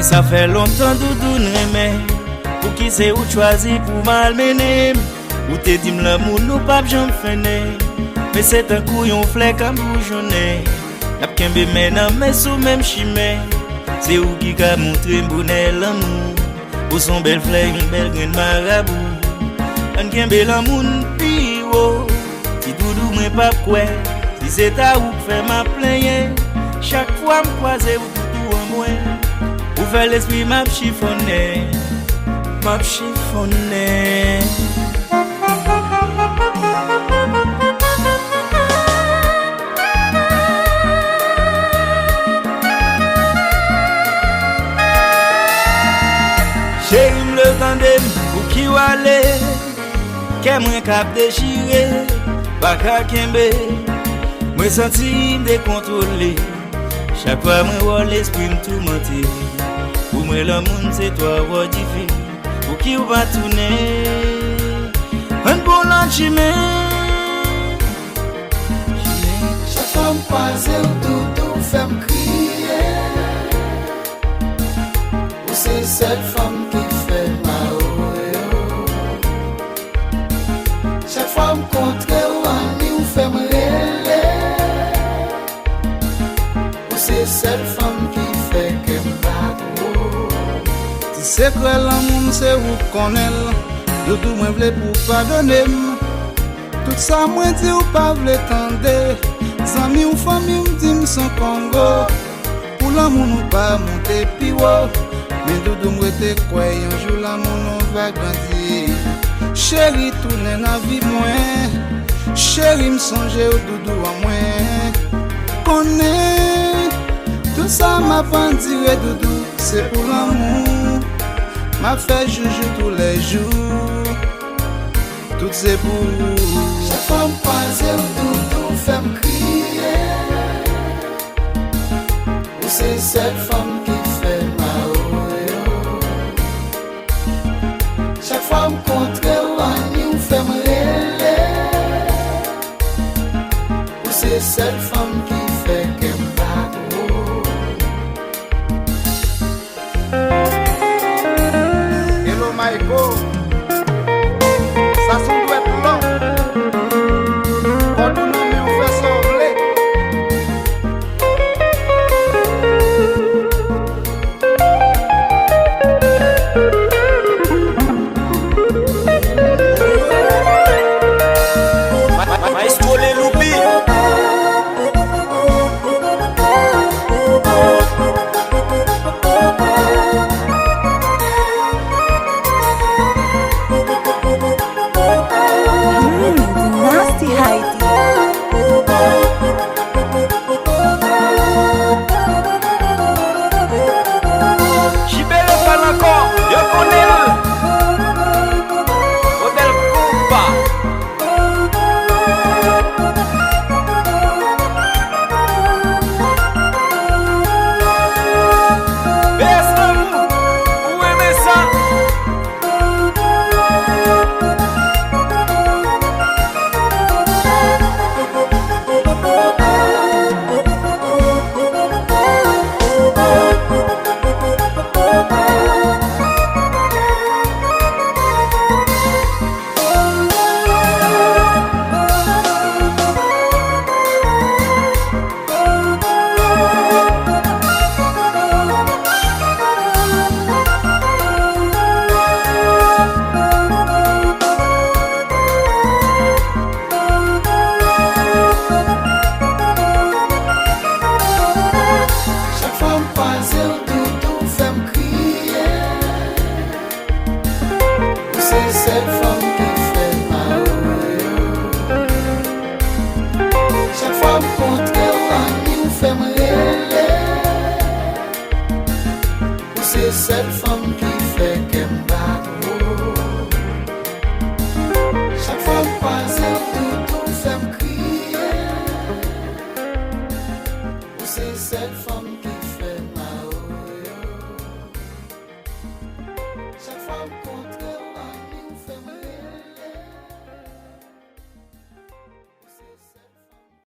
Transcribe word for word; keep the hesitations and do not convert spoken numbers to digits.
Sa fè lontan Doudou n renmen. Pouki se ou t chwazi pou malmennen m? Ou te di m lanmou nou p ap janm fennen. Men se tankou yon flè k ap boujonnen. N ap kenbe men nan men sou menm chimen. Se ou ki ka montre m bonè lanmou. Ou se yon bèl flè, yon bèl grenn marabou. Ann kenbe lanmou n pi wo. Ti Doudou, mwen p ap kwè. Si se ta ou k fè m ap plenyen. Chak fwa m kwaze ou, Doudou an mwen, ou fè lespri m ap chifonnen. M ap chifonnen. Cheri m, lè w tande m, pouki w ale? Kè mwen k ap dechire, pa ka kenbe. Mwen santi m dekontwole. Chak fwa mwen wè w, lespri m toumante. Pou mwen, lanmou n se twa wò dife. Pouki w pa tounen? Ann pran lòt chimen. Chak fwa m kwaze w, Doudou, w fè m kriye. Ou se sèl fanm ki fè m mawoyo. Chak fwa m kontre w, anni w fè m rele. Ou se sèl fanm ki fè kè m bat wo. Ti sekrè lanmou m se ou k konnen l. Doudou, mwen vle pou w padone m. Tout sa mwen di w pa vle tande. Zanmi w, fanmi w di m s on Kongo. Pou lanmou nou pa monte pi wo. Men Doudou, m rete kwè yon jou lanmou nou va grandi. Cheri, tounen nan vi mwen. Cheri, m sonje w, Doudou an mwen. Konnen tout sa m ap andire, Doudou, se pou lanmou. M ap fè joujou toulèjou. Tout se pou ou. Chak fwa m kwaze w, Doudou, w fè m kriye. Ou se sèl fanm ki fè m mawoyo. Chak fwa m kontre w, anni w fè m rele. Ou se sèl fanm ki fè kè m bat wo. Hello, Maiko. Sa se yon dwèt lò. Kòd ou nan men w, fè sa w vle. Ma-, ma-, Maestro Leloupi. Mm, Dynasty Haiti. Jibere pa l ankò, yo konnen l. Modèl konpa. Bèyès lanmou, ou renmen sa? Chak fwa m kwaze w, Doudou, w fè m kriye. Ou se sèl fanm ki fè m mawoyo. Chak fwa m kontre w, anni w fè m rele. Ou se sèl fanm